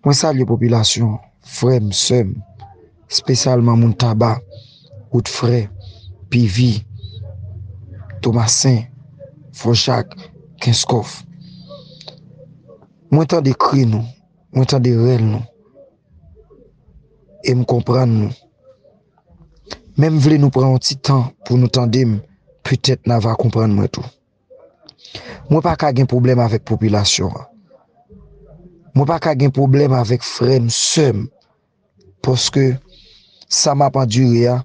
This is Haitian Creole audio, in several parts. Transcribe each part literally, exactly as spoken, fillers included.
Mwen salye popilasyon, frè m, sè m, espesyalman moun Taba, Wout Frè, Pivi, Tomasen, Fò Jak, Kenskòf. Mwen tande kri nou, mwen tande rèl nou, e m konprann nou. Men m vle nou pran yon ti tan pou nou tande m, petèt n a va konprann mwen tou. Mwen pa ka gen pwoblèm avèk popilasyon an. Mwen pa ka gen pwoblèm avèk frè m, sè m, paske sa m ap andire a,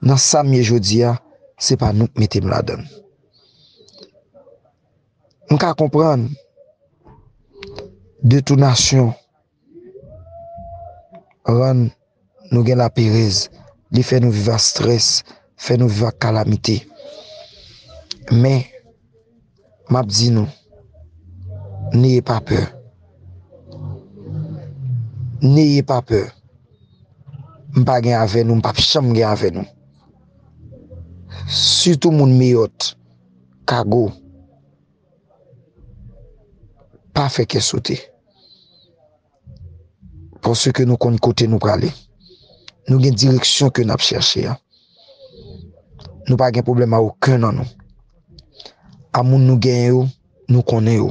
nan sa m ye jodi a, se pa nou k mete m ladan l. M ka konprann detounasyon rann nou gen laperèz, li fè nou viv ak estrès, fè nou viv ak kalamite. Men, m ap di nou, n'ayez pas peur. N'ayez pas peur. M pa gen avè nou, m p ap janm gen avè nou. Sitou moun Meyòt, Kago, pa fè kè sote. Paske nou konn kote nou prale. Nou gen direksyon ke n ap chèche a. Nou pa gen pwoblèm a okenn nan nou. A moun nou genyen yo, nou konnen yo.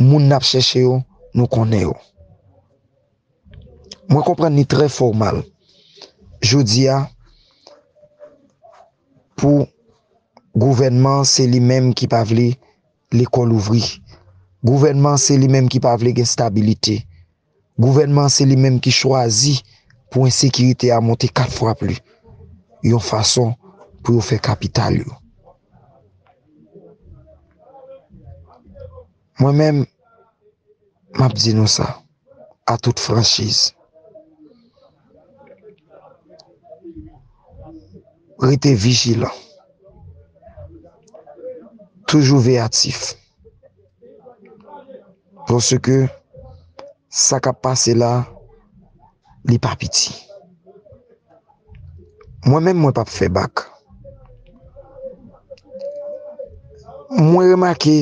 Moun n ap chèche yo, nou konnen yo. Mwen konprann li trè fòmal. Jodi a, pou gouvènman an, se li menm ki pa vle lekòl ouvri. Gouvènman an, se li menm ki pa vle gen stabilite. Gouvènman an, se li menm ki chwazi pou ensekirite a monte kat fwa pli, yon fason pou yo fè kapital yo. Mwen menm, m ap di nou sa, a tout franchiz. Rete vijilan. Toujou veyatif. Paske sa k ap pase la, li pa piti. Mwen menm, mwen p ap fè bak. Mwen remake,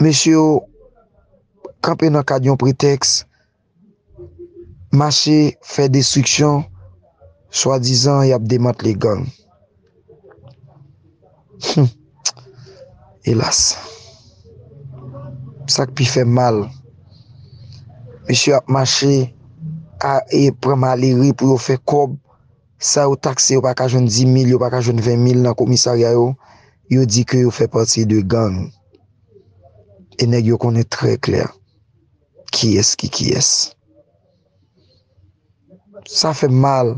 mesye yo kanpe nan kad yon pretèks, mache fè destriksyon, swadizan y ap demantle gang. Hum. Elas. Sa k pi fè m mal, mesye ap mache a, e pran malere pou yo fè kòb. Sa yo takse, yo pa ka jwenn dis mil, yo pa ka jwenn ven mil nan komisarya yo. Yo di ke yo fè pati de gang. E nèg yo konnen trè klè kiyès ki kiyès. Sa fè m mal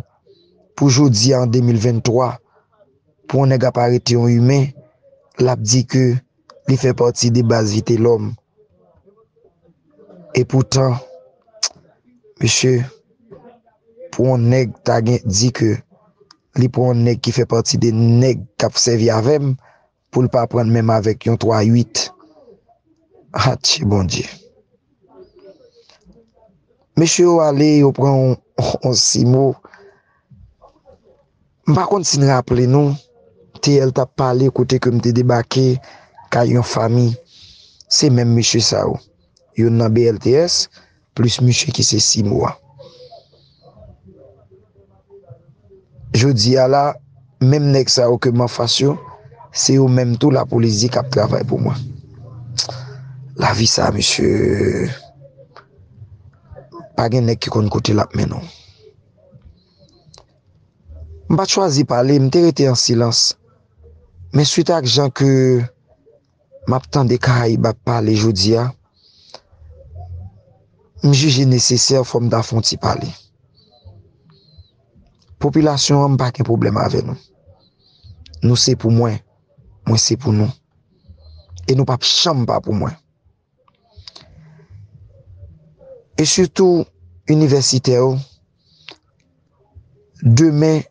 pou jodi a, an de mil venntwa, pou yon nèg ap arete yon imen, l ap di ke li fè pati de baz Vitelòm. Epoutan, mesye, pou yon nèg ta gen di ke li pran yon nèg ki fè pati de nèg k ap sèvi avè m, pou l pa pran l menm avèk yon twa uit. Atche Bondye. Mesye yo ale, yo pran yon, yon simo. M pa konn si n raple nou, T L t ap pale kote ke m te debake kay yon fanmi. Se menm mesye sa yo. Youn nan B L T S, plis misye ki se simo a. Jodi a la, menm nèg sa yo ke m anfas yo, se yo menm tou lapolis di k ap travay pou mwen. Lavi sa, mesye, pa gen nèg ki konn kote l ap mennen w. M pa t chwazi pale, m te rete an silans. Men swit ak jan ke m ap tande Karayib ap pale jodi a, m jije nesesè fò m ta fè yon ti pale. Popilasyon an, m pa gen pwoblèm avè nou. Nou se pou mwen, mwen se pou nou. E nou p ap janm pa pou mwen. E sitou inivèsitè yo, demen,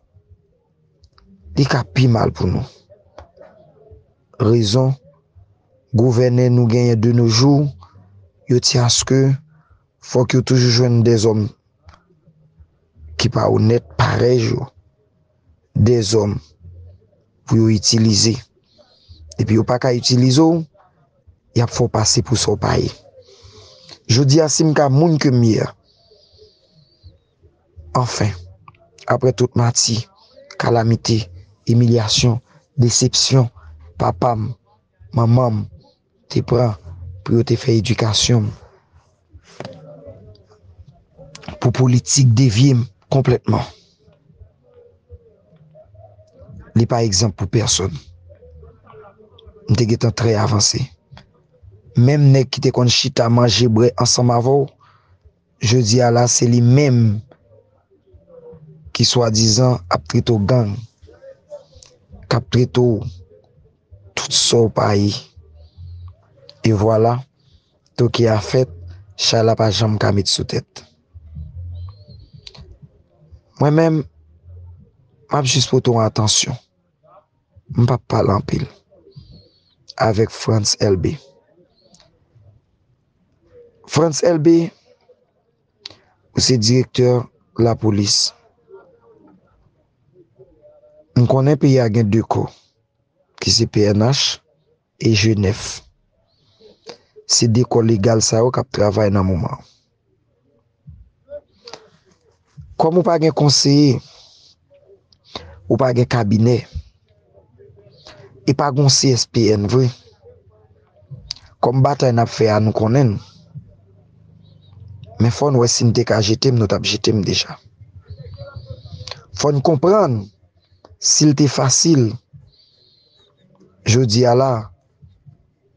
li ka pi mal pou nou. Rezon, gouvènè nou genyen de nos jours, yo tyen aske fòk yo toujou jwenn dèzòm ki pa onèt parèy yo, dèzòm pou yo itilize. Epi yo pa ka itilize w, y ap fè w pase pou sa w pa ye. Jodi a, si m ka moun ke m ye a, anfen, apre tout mati, kalamite, imilyasyon, desepsyon, papa m, manman m te pran pou yo te fè edikasyon m, pou politik devye m konplètman. Li pa egzanp pou pèsonn. M te gentan trè avanse. Menm nèg ki te konn chita manje bwè ansanm avè w, jodi a la, se li menm ki swadizan ap trete w gang, k ap trete w tout sa w pa ye. E vwala, toke a fèt, chay la pa janm ka met sou tèt. Mwen menm, m ap jis pote w atansyon. M p ap pale anpil avèk Frantz Elbé. Frantz Elbé, ou se direktè lapolis. M konnen peyi a gen de kò, ki se P N H e G nèf. Se de kò legal sa yo k ap travay nan moman an. Kòm ou pa gen konseye, ou pa gen kabinè, e pa gen C S P N vre. Kòm batay n ap fè a, nou konnen l. Men fò n wè si n te ka jete m, nou t ap jete m deja. Fò n konprann, si l te fasil, jodi a la,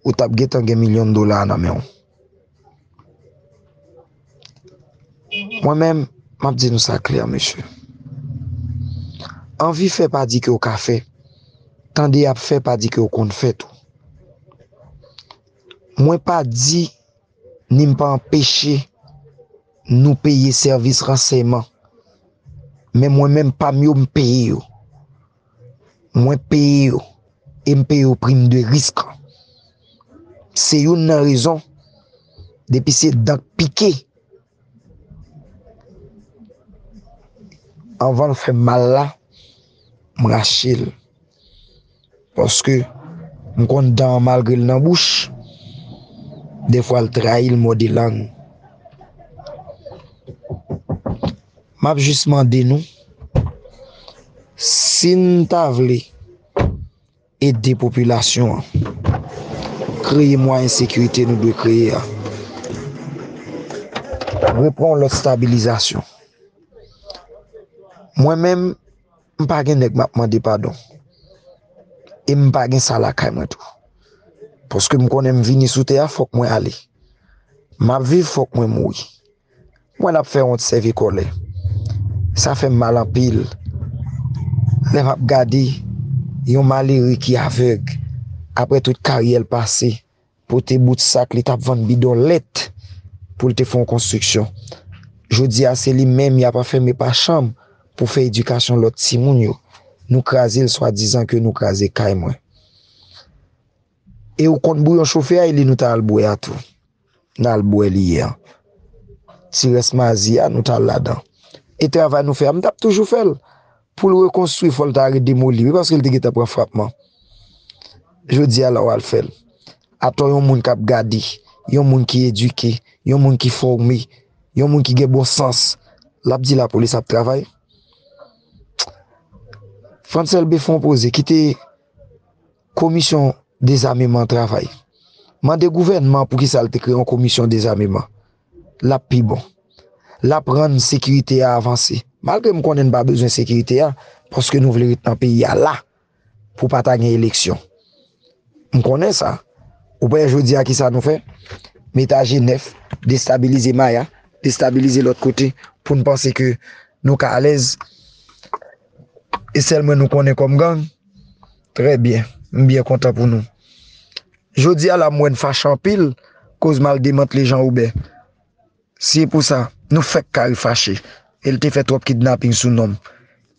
ou t ap gentan gen milyon dola nan men w. Mwen menm, m ap di nou sa klè, mesye. Anvi fè pa di ke w ka fè. Tande y ap fè pa di ke w konn fè tou. Mwen pa di, ni m pa anpeche nou peye sèvis ransèyman. Men mwen menm, pa m yo, m peye yo. Mwen peye yo. E m peye yo prim de risk. Se youn nan rezon, depi se dan k pike, anvan l fè m mal la, m rache l. Paske m konn dan an, malgre l nan bouch, dèfwa l trayi, l mòde lang. M ap jis mande nou, si n ta vle ede popilasyon an kreye mwayen sekirite nou dwe kreye a, repran yon lòt estabilizasyon. Mwen menm, m pa gen nèg m ap mande padon. E m pa gen sa lakay mwen tou. Paske m konnen m vini sou tè a, fòk mwen ale. M ap viv, fòk mwen mouri. Mwen ap fè wont sèvi kòlè. Sa fè m mal anpil. Lè m ap gade yon malere ki avèg, apre tout karyè l pase, pote bout sak, li t ap vann bidon lèt pou l te fè yon konstriksyon. Jodi a, se li menm y ap anfème pa chanm pou fè edikasyon lòt timoun yo. Nou kraze l swadizan ke nou kraze kay mwen. E ou konn bouyon chofe a, e li nou ta al bwè a tou. N al bwè li yè. Ti rès mazi a, nou t al ladan. E travay nou fè a, m t ap toujou fè l. Pou l rekonstwi, fò l ta redemoli, wi, paske l te gentan pran frapman. Jodi a la, w al fè l. Atò yon moun k ap gade, yon moun ki edike, yon moun ki fòme, yon moun ki gen bon sans, l ap di lapolis ap travay. Frantz Elbé fè yon poze, kite komisyon dezameman an travay. Mande gouvènman an poukisa l te kreye yon komisyon dezameman. L ap pi bon. L ap rann sekirite a avanse. Malgre m konnen n pa bezwen sekirite a, paske nou vle ret nan peyi a la pou pa ta gen eleksyon. M konnen sa. Ou pa wè jodi a kisa nou fè? Mete a G nèf, destabilize Maya, destabilize lòt kote pou n panse ke nou ka alèz. E sèl mwen nou konnen kòm gang? Trè byen. M byen kontan pou nou. Jodi a la, m wè n fache anpil koz m al demantle Jan Wobè. Se pou sa, nou fèk kare fache. E l te fè twòp kidnaping sou non m.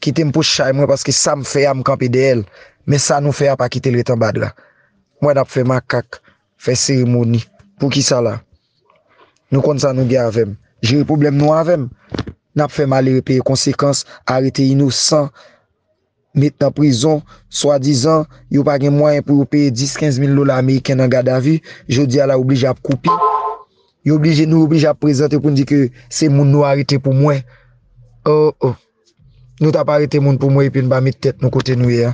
Kite m pouse chay mwen paske sa m fè a, m kanpe dèyè l. Men sa nou fè a, pa kite l ret anba dra. M wè n ap fè makak, fè seremoni. Poukisa la? Nou konn sa nou gen avè m. Jere pwoblèm nou avè m. N ap fè malere peye konsekans, arete inosan, met nan prizon, swadizan, yo pa gen mwayen pou yo peye dis, kenz mil dola ameriken nan gadavi, jodi a la oblije ap koupi. Yo oblije, nou oblije ap prezante pou n di ke se moun nou arete pou mwen. Oh, oh. Nou t ap arete moun pou mwen epi n pa met tèt nou kote nou ye a.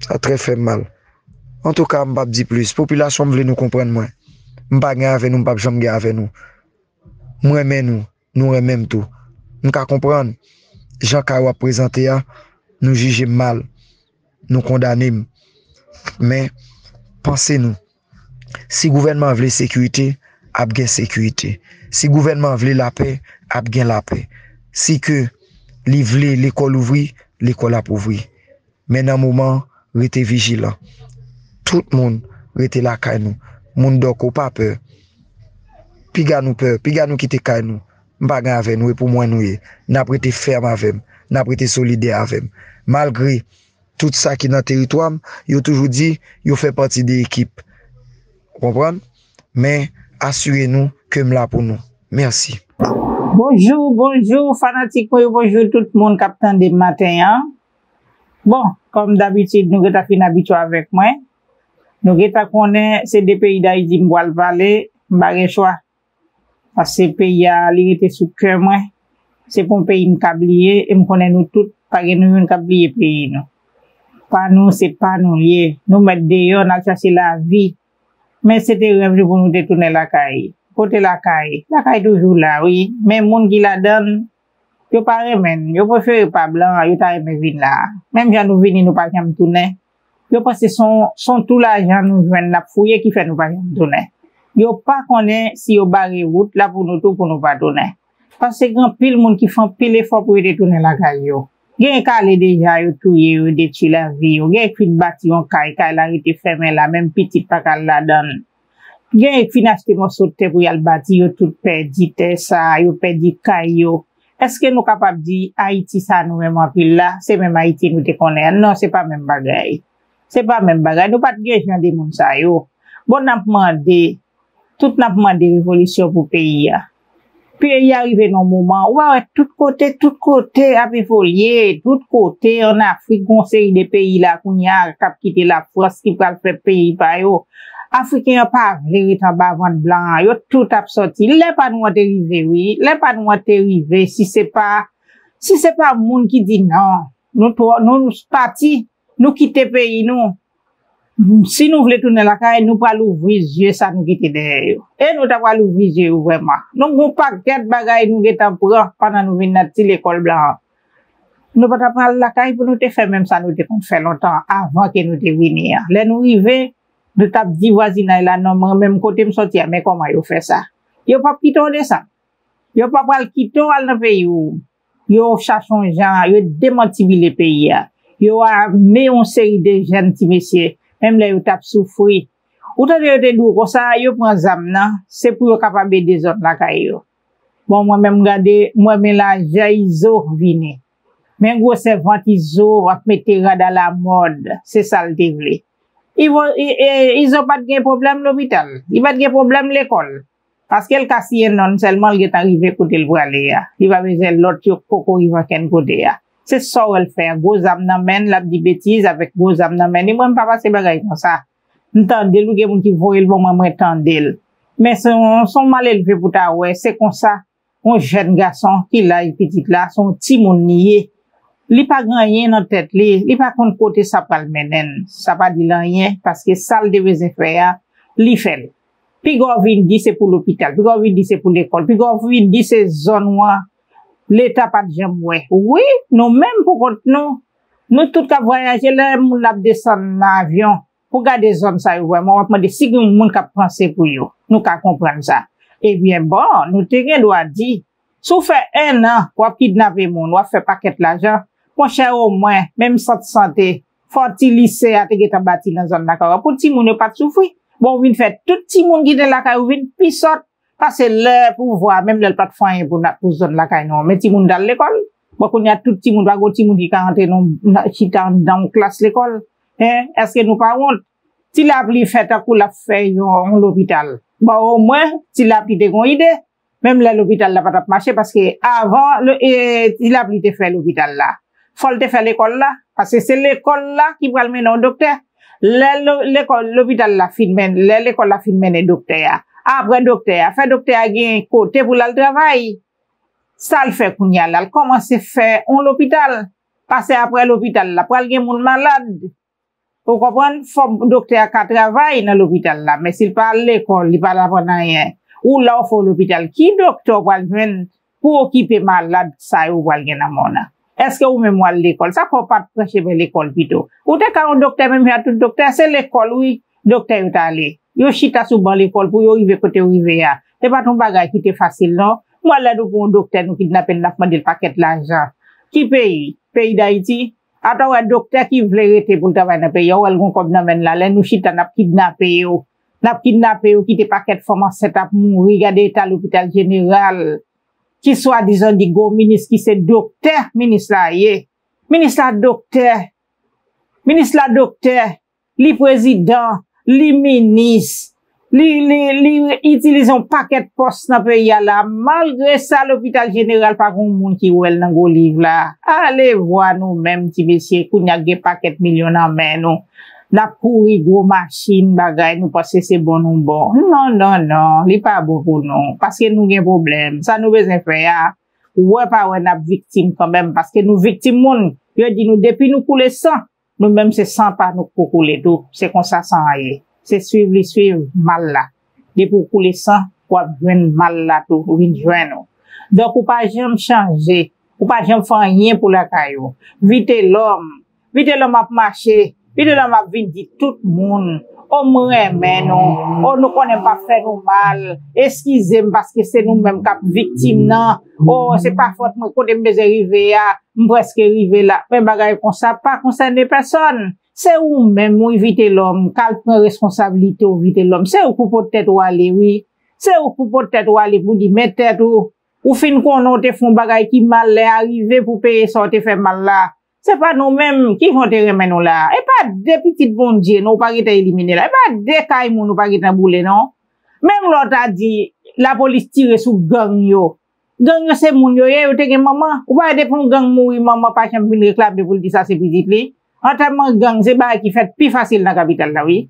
Sa trè fè m mal. Antouka, m p ap di plis. Popilasyon, m vle nou konprann mwen. M pa gen avè nou, m p ap janm gen avè nou. M renmen nou, nou renmen m tou. M ka konprann jan kay w ap prezante a, nou jije m mal, nou kondane m. Men, panse nou. Si gouvènman an vle sekirite, ap gen sekirite. Si gouvènman an vle lapè, ap gen lapè. Si ke li vle lekòl ouvri, lekòl ap ouvri. Men nan moman an, rete vijilan. Tout moun rete lakay nou. Moun Dòko, pa pè. Piga nou pè, piga nou kite kay nou. M pa gen avè nou, e pou mwen nou ye. N ap rete fèm avè m, n ap rete solidè avè m. Malgre tout sa ki nan teritwa m, yo toujou di yo fè pati de ekip. Ou konprann? Men, asire nou ke m la pou nou. Mèsi. Bonjou, bonjou, fanatik mwen yo, bonjou tout moun k ap tande m maten an. Bon, kòm dabitid, nou gentan fin abitye avèk mwen. Nou gentan konnen se de peyi Dayiti m pral pale, m pa gen chwa. Paske peyi a, li rete sou kè mwen. Se pa yon peyi m ka bliye, e m konnen nou tout, pa gen nou youn k ap bliye peyi nou. Pa nou, se pa nou l ye. Nou mèt deyò, n al chache lavi. Men se te rèv li pou nou te tounen lakay. Kote lakay? Lakay toujou la, wi. Men moun ki ladan l, yo pa renmen n. Yo prefere pa blan an, yo ta renmen vin la a. Menm jan nou vini, nou pa janm tounen. Yo panse se yon, se yon tou lajan nou jwenn n ap fouye ki fè nou pa janm tounen. Yo pa konnen si yo bare wout la pou nou tou pou nou pa tounen. Paske gen anpil moun ki fè anpil efò pou yo te tounen lakay yo. Genyen k ale deja, yo touye yo, detwi lavi yo. Genyen k fin bati yon kay, kay la rete fèmen la, menm pitit pa ka al ladan l. Genyen k fin achte mòso tè pou y al bati, yo tout pèdi tè sa a, yo pèdi kay yo. Èske nou kapab di Ayiti sa a nou renmen anpil la, se menm Ayiti nou te konnen an? Non, se pa menm bagay. Se pa menm bagay. Nou pa t gen jan de moun sa yo. Bon, n ap mande, tout n ap mande revolisyon pou peyi a. Peyi a rive nan yon moman, ou pa wè tout kote, tout kote ap evolye, tout kote ann Afrik, gon seri de peyi la kounye a k ap kite Lafrans ki pral fè peyi pa yo. Afriken an pa vle ret anba vant blan an, yo tout ap sòti. Lè pa nou an te rive, wi. Lè pa nou an te rive, si se pa, si se pa moun ki di non, nou twò, nou pati, nou kite peyi nou. Si nou vle tounen lakay, nou pral ouvri zye sa nou kite dèyè yo. E nou ta pral ouvri zye yo vrèman. Nou gon pakèt bagay nou gentan pran pandan nou vin nan ti lekòl blan an. Nou pa ta pral lakay pou nou te fè menm sa nou te konn fè lontan avan ke nou te vini an. Lè nou rive, nou t ap di vwazinay la, non, mwen menm kote m sòti a, men kòman yo fè sa. Yo p ap kite w desann. Yo pa pral kite w al nan peyi w. Yo chache yon jan, yo demantibile peyi a. Yo ame yon seri de jèn ti mesye, menm lè yo t ap soufri. Ou tande yo te di w konsa, yo pran zam nan, se pou yo kapab ede zòn lakay yo. Bon, mwen menm gade, mwen men lajè Izo vini. Men gwosè vant Izo ap mete rad alamòd, se sa l te vle. Ivo, I, e, Izo pa t gen pwoblèm lopital, li pa t gen pwoblèm lekòl. Paske l ka siyen non l sèlman, l gentan rive kote l prale a. Li pa bezwen lòt yo k poko rive ankenn kote a. Se sa w wè l fè a. Gwo zam nan men l, l ap di betiz avèk gwo zam nan men li. Mwen, m pa pase bagay konsa. M tande l, ou gen moun ki voye l ban mwen, mwen tande l. Men se yon, se yon malelve pou ta wè, se konsa. Yon jèn gason ki laj pitit la, se yon timoun li ye. Li pa gen anyen nan tèt li, li pa konn kote sa pral mennen l. Sa pa di l anyen, paske sa l te bezwen fè a, li fè l. Piga w vin di se pou lopital, piga w vin di se pou lekòl, piga w vin di se zòn ou an, Leta pa t janm wè. Wi, nou menm pou kont nou, nou tout k ap vwayaje, lè moun ap desann nan avyon, pou gade zòn sa yo vrèman, w ap mande si gen moun k ap panse pou yo. Nou ka konprann sa. Ebyen, bon, nou te gen dwa di, si w fè enn an, w ap kidnape moun, w ap fè pakèt lajan, monchè, omwen, menm sant sante, fò ti lise a te gentan bati nan zòn lakay w, pou timoun yo pa t soufri. Bon, ou vin fè tout timoun ki te lakay ou vin pi sòt, pase lè pouvwa, menm lè l pa t fè anyen pou, pou zòn lakay nou an. Men timoun t al lekòl. Bon, kounye a, tout timoun, pa gen yon timoun ki ka rantre nan, nan, chita anndan yon klas lekòl. Hein? Èske nou pa wont? Ti lapli fè tankou l ap fè yon, yon lopital. Bon, omwen, ti lapli te gen yon ide. Menm lè lopital la pa t ap mache, paske avan, le, e, ti lapli te fè lopital la, fò l te fè lekòl la, paske se lekòl la ki pral mennen w doktè. Lè lo-, lekòl, lopital la fin men-, lè lekòl la fin mennen doktè a, Apre doktè a, fè doktè a gen kote pou l al travay. Sa l fè kounye a la, l kòmanse fè yon lopital. Pase apre lopital la, pral gen moun malad. Ou konprann? Fò doktè a ka travay nan lopital la, men si l pa al lekòl, li pa al aprann anyen. Ou la w fè w lopital, ki doktè w pral jwenn pou okipe malad sa yo w pral gen nan men w nan? Èske ou menm w al lekòl? Sa fè w pa t pran chemen lekòl pito? Ou te ka yon doktè menm jan tout doktè, se lekòl wi, doktè yo t ale. Yo chita sou ban lekòl pou yo rive kote yo rive a. Se pa t yon bagay ki te fasil non. M wè lè nou pran yon doktè, nou kidnape l, n ap mande l pakèt lajan. Ki peyi? Peyi Dayiti? Atò w wè doktè ki vle rete pou l travay nan peyi a, w wè l gon kòb nan men l la, lè nou chita n ap kidnape yo. N ap kidnape yo, kite pakèt fanm ansent ap mouri, gade eta lopital jeneral. Ki swadizan di gon minis ki se doktè, minis la ye. Minis la doktè. Minis la doktè. Li prezidan, li minis, li, li, li itilize yon pakèt pòs nan peyi a la. Malgre sa, lopital jeneral pa gen yon moun ki wè l nan gwo liv la. Ale vwa nou menm ti mesye, kounye a gen pakèt milyon nan men nou. N ap kouri gwo machin, bagay, nou panse se bon nou bon. Non, non, non, li pa bon pou nou. Paske nou gen pwoblèm. Sa nou bezwen fè a, wè pa wè n ap viktim kanmenm, paske nou viktim moun. Yo di nou depi nou koule san, nou menm se san pa nou k pou koule tou. Se konsa san an ye. Se swiv li swiv mal la. Depi w koule san, w ap jwenn mal la tou, ou vin jwenn ou. Donk ou pa janm chanje, ou pa janm fè anyen pou lakay ou. Vitelòm, Vitelòm ap mache, Vitelòm ap vin di tout moun, o m renmen nou, o nou konnen m p ap fè nou mal, eskize m paske se nou menm k ap viktim nan, o se pa fòt mwen, kote m bezwen rive a, m prèske rive la. Men bagay konsa pa konsène pèsòn. Se ou menm wi Vitelòm k al pran reskonsablite w Vitelòm. Se ou k pou pot tèt ou ale wi. Se ou k pou pot tèt ou ale pou di men tèt ou. Ou fin konnen w te fè yon bagay ki mal, lè a rive pou peye sa w te fè mal la. Se pa nou menm, kijan w te renmen nou la a? E pa de pitit Bondye non ou pa gentan elimine la. E pa de kay moun ou pa gentan boule non. Menm lè w ta di lapolis tire sou gang yo. Gang yo se moun yo ye, yo te gen manman. Ou pa wè depi yon gang mouri, manman pa janm vin reklame pou l di sa se pitit li. Antèman gang se bagay ki fèt pi fasil nan kapital la wi.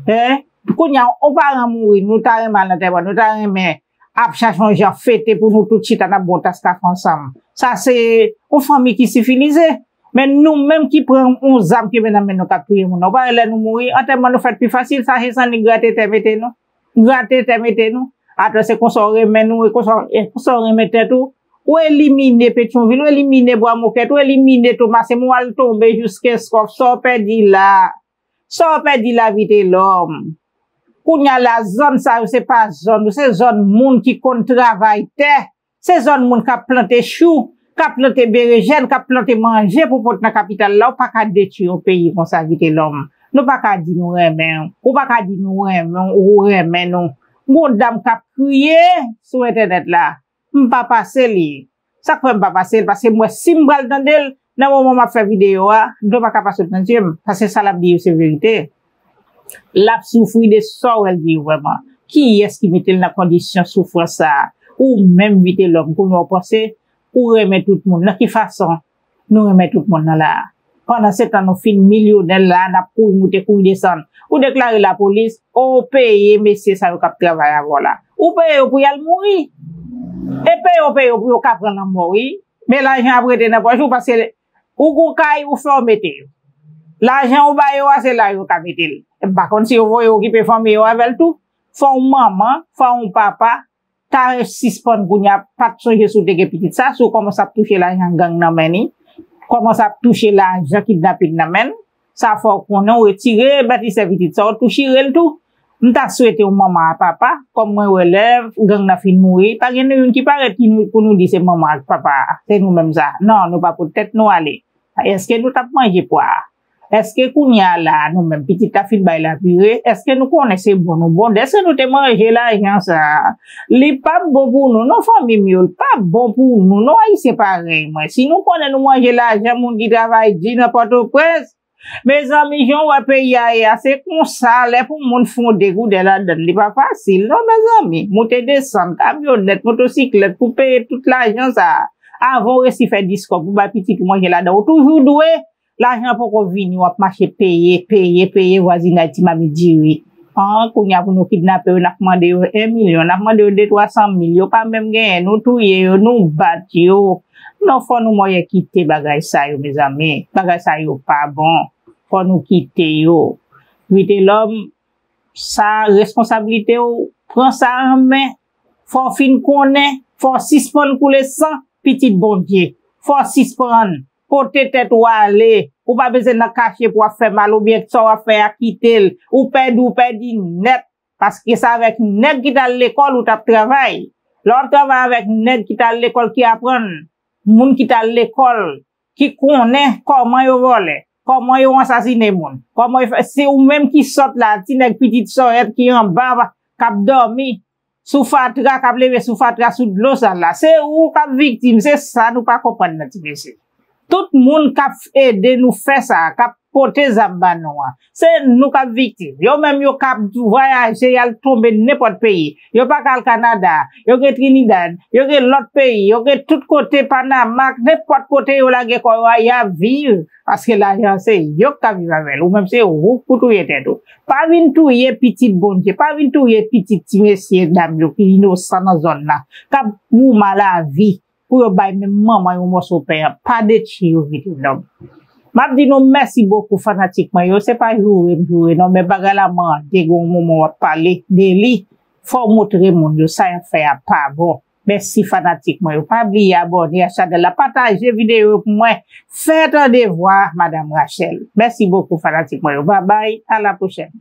Hein? Kounye a yon paran mouri, nou ta renmen al antèman, nou ta renmen ap chache yon jan fete pou nou tout chita n ap bwè yon tas kafe ansanm. Sa se yon fanmi ki sivilize. Men nou menm ki pran yon zam ki met nan men nou k ap touye moun nan. Ou pa wè lè nou mouri, antèman nou fèt pi fasil, sa se zannik grate tè mete nou. Grate tè mete nou. Atò se konsa w renmen nou, e konsa, e konsa w renmen tèt ou. Ou elimine Petyonvil, ou elimine Bwa Mokèt, ou elimine Tomasen, men w al tonbe jis Kenskòf, sa w pèdi la. Sa w pèdi la Vitelòm. Kounye a la, zòn sa yo se pa zòn ou, se zòn moun ki konn travay tè. Se zòn moun k ap plante chou, k ap plante berejèn, k ap plante manje pou pot nan kapital la. Ou pa ka detwi yon peyi konsa Vitelòm. Nou pa ka di nou renmen w. Ou pa ka di nou renmen w, ou renmen nou. Gon dam k ap kriye sou entènèt la. M pa pase li. Sa k fè m pa pase l? Paske m wè si m pral tande l, nan moman m ap fè videyo a, dlo pa ka pa sot nan zye m. Paske sa l ap di yo se verite. L ap soufri de sa w wè l di yo vrèman. Kiyès ki mete l nan kondisyon soufrans sa a? Ou menm Vitelòm, kounye a w panse ou renmen tout moun. Nan ki fason nou renmen tout moun nan la a? Pandan se tan nou fin milyonè la a, n ap kouri moute, kouri desann. Ou deklare lapolis, ou peye mesye sa yo k ap travay avè w la. Ou peye yo pou y al mouri. E peye w peye yo pou yo ka pran lanmò, wi. Men lajan ap rete nan pòch ou paske ou gon kay, ou fè w mete yo. Lajan ou ba yo a, se la yo ka mete l. M pa konn si yo voye okipe fanmi yo avè l tou. Fò w manman, fò w papa, ta sispann kounye a, pa t sonje si w te gen pitit sa, si w kòmanse ap touche lajan gang nan men li, kòmanse ap touche lajan kidnapin nan men l, sa fè w konnen w retire bèt li sèvitit sa w tou chire l tou. M ta swete w manman a papa, kòm mwen wè lè gang nan fin mouri, pa gen nou youn ki parèt ki nou, pou nou di se manman ak papa a, se nou menm sa. Non, nou pa pot tèt nou ale. Èske nou t ap manje pwa a? Èske kounye a la a nou menm pitit la fin bay lapire? Èske nou konnen se bon nou bon? Dèske nou te manje lajan sa a? Li p ap bon pou nou non fanmi m yo, li p ap bon pou nou non ayisyen parèy mwen. Si nou konnen nou manje lajan moun ki travay di nan Pòtoprens, mezanmi jan w wè peyi a ye a se konsa lè pou moun fè yon degoudè ladann li pa fasil non mezanmi. Moute desann, kamyonèt, motosiklèt pou peye tout lajan sa a. Avan w resi fè dis kòb pou bay pitit ou manje ladan ou toujou dwe. Lajan an poko vini, w ap mache peye, peye, peye vwazinay ti mamit diri. An, kounye a pou nou kidnape yo, n ap mande yo en milyon, n ap mande yo de twa san mil, yo pa menm genyen, nou touye yo, nou bat yo. Non, fò nou mòye kite bagay sa yo, mezanmi. Bagay sa yo pa bon. Fò nou kite yo. Vitelòm, sa responsabilite w, pran sa an men. Fò w fin konnen, fò w sispann koule san, pitit Bondye. Fò w sispann. Pote tèt ou ale. Ou pa bezwen nan kache pou w ap fè mal oubyen sa w ap fè a kite l. Ou pèdi, ou pèdi nèt. Paske se avèk nèg ki t al lekòl ou t ap travay. Lè w ap travay avèk nèg ki t al lekòl, ki aprann, moun ki t al lekòl, ki konnen kòman yo vòlè, kòman yo ansasinen moun, kòman yo fè, se ou menm ki sòt la, ti nèg pitit sòrèt ki anba, k ap dòmi sou fatra, k ap leve sou fatra, sou dlo sal la. Se ou k ap viktim, se sa nou pa konprann nan, ti mesye. Tout moun k ap ede nou fè sa, k ap pote zam ba nou an, se nou k ap viktim. Yo menm yo k ap vwayaje, y al tonbe nenpòt peyi. Yo pa ka al Kanada, yo gen Trinidad, yo gen lòt peyi, yo gen tout kote, Panama, nenpòt kote yo lage kò yo a, y ap viv. Paske lajan se yo k ka viv avè l. Ou menm se ou k pou touye tèt ou. Pa vin touye pitit Bondye, pa vin touye pitit ti mesye dam yo ki inosan nan zòn nan, k ap goumen lavi pou yo bay menm manman yo mòso pen an. Pa detwi yo, Vitelòm. M ap di nou mèsi bokou, fanatik mwen yo. Se pa joure m joure non, men bagay la mande gen yon moman w ap pale de li. Fò w montre moun yo sa y ap fè a pa bon. Mèsi, fanatik mwen yo. Pa bliye abòne a chanèl la, pataje videyo yo pou mwen. Fè tande vwa Madam Rachel. Mèsi bokou, fanatik mwen yo. Babay, a la pwochèn.